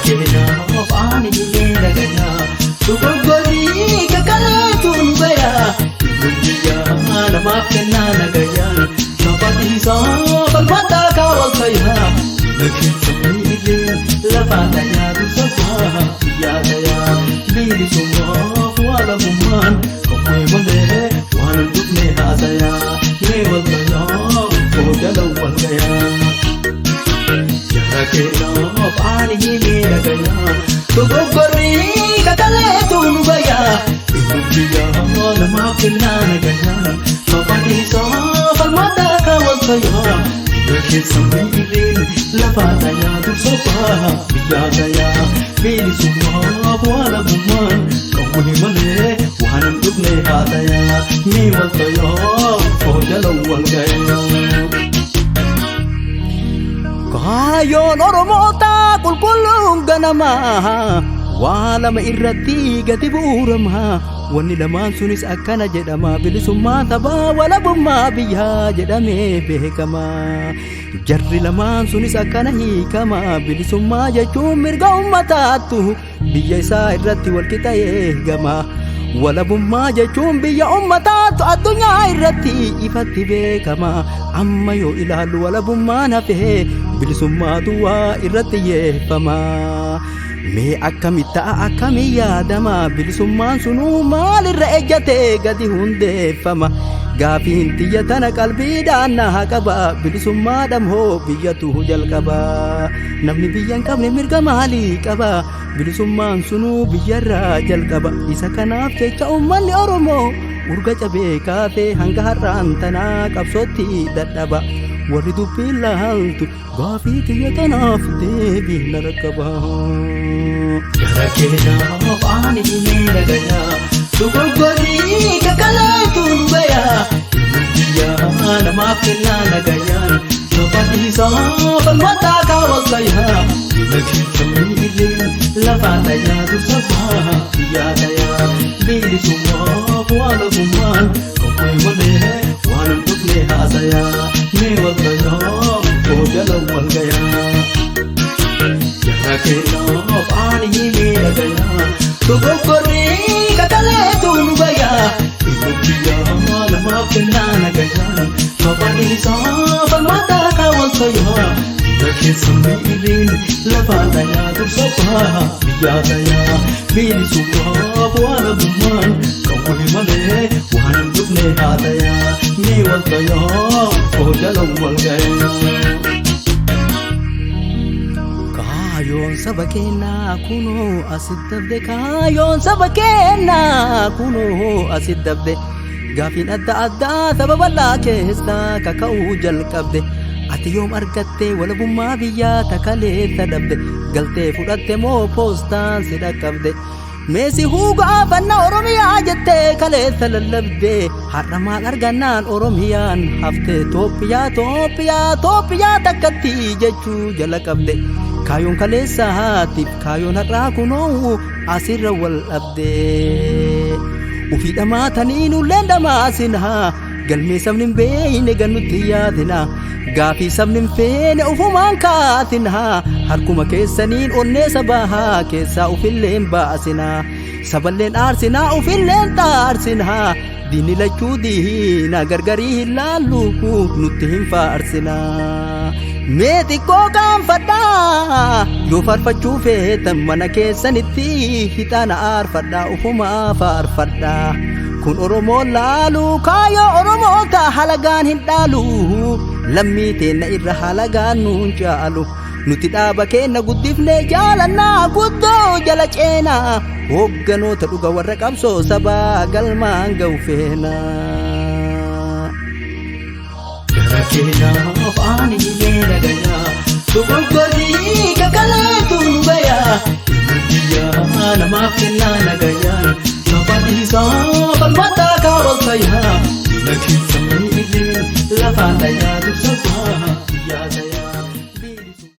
Keenyaaf ani himee nagayaa dogoggorrii kakaleetu nu gayaa biyyaa namaaf kennaa nagayaa sababiisaa falmataa kaawwatayaa keessa miirreen lafaa tayaa dursataa biyyaa tayaa bilisummaaf waa lamummaan qawwee malee waan hin dhufne haasayaa mee wal tayaa hojjala wal gayaa. Jara keenyaaf ani himee nagayaa dogoggorrii kakaleetu nu gayaa biyyaa namaaf kennaa nagayaa sababiisaa falmataa kaawwatayaa biyya keessa miirreen lafaa tayaa dursataa biyyaa tayaa bilisummaaf waa lamummaan qawwee malee waan hin dhufne haasayaa mee wal tayaa hojjala wal gayaa. Kaayyoon Oromootaa qulqulluun ganamaa waa lama irratti gadi bu'uuramaa. Wanni lamaan sunis akkana jedhama: bilisummaa sabaa, walabummaa biyyaa jedhamee beekama. Jarri lamaan sunis akkana hiikama: bilisummaa jechuun mirga ummataattu biyya isaa irratti walqixa eegama. Walabummaa jechuun biyya ummataatu addunyaa irratti ifatti beekama. Amma yoo ilaallu walabummaan hafee bilisummaatu waa irratti yeeffama. Mee akkamitti ta'a, akkamii yaadama? Bilisummaan sunuu maalirra ejjatee gadi hundeeffama? Gaafiin tiyya tana qalbiidhaan na haa qaba. Bilisummaadham hoo biyyatu jalqaba? Namni biyya hin qabne mirga maalii qaba? Bilisummaan sunuu biyyarraa jalqaba. Isa kanaaf jecha ummanni Oromoo urga cabee kaafee hanga har'aan tanaa qabsootti dadhaba. Warri dubbiin laaltu gaafii tiyya tanaaf deebii na rakkaba. Jara keenyaaf ani himee nagayaa dogoggorrii kakaleetu nu gayaa biyyaa namaaf kennaa nagayaan sababiisaa falmataa kaawwatayaa biyya keessa miirreen lafaa tayaa dursataa biyyaa tayaa bilisummaaf waa lamummaan qawwee malee waan hin dhufne haasayaa mee wal tayaa hojjala wal gayaa. Jara keenyaaf ani himee nagayaa dogoggorrii kakaleetu nu gayaa biyyaa namaaf kennaa nagayaa sababiisaa falmataa kaawwatayaa biyya keessa miirreen lafaa tayaa dursataa biyyaa tayaa bilisummaaf waa lamummaan qawwee malee waan hin dhufne haasayaa mee wal tayaa hojjala wal gayaa. Kaayyoon saba keenyaa kunoo asit dabde, kaayyoon saba keenyaa kunoo asit dabde. Gaafiin adda addaa saba bal'aa keessaa kaka'uu jalqabde. Ati yoom argatte walabummaa biyyaa takaleessa dhabde? Galtee fudhatte moo poostaan si dhaqqabde? Meesi huugaa fanna Oromiyaa jettee kaleessa lallabde. Har'a maal argannaan Oromiyaan hafte? Toophiyaa, Toophiyaa, Toophiyaa takkatti jechuu jala qabde. Kaayyoon kaleessaatiif kaayyoon har'aa kunoo asirra wal dhabde. Ufii dhamaatanii nulleen dhamaasinaa, galmee sabni hin beeyne gannutti yaadina, gaafii sabni hin feene ufumaan kaasinaa, harkuma keessaniin onnee sabaa keessaa ufilleen baasinaa, saballeen aarsinaa, ufilleen xaarsinaa. Diinni lachuu diina, gargarii hin laallu, nutti hin faarsinaa. Mee xiqqoo qaanfadhaa, yoo faarfachuu feetan mana keessanitti hixaana aarfadhaa, ufumaa faarfadhaa. Kun Oromoo laalu, kaayoo Oromoota halagaan hin dhaalu, lammii teenna irra halagaan nuun caalu. Nuti dhaaba keenna guddifnee jaalannaa, guddoo jala ceenaa, hoogganoota dhuga warra qabsoo sabaa galmaan ga'u feena. Jara keenyaaf ani himee nagayaa dogoggorrii kakaleetu nu gayaa biyyaa namaaf kennaa nagayaan sababiisaa falmataa kaawwatayaa biyya keessa miirreen lafaa tayaa.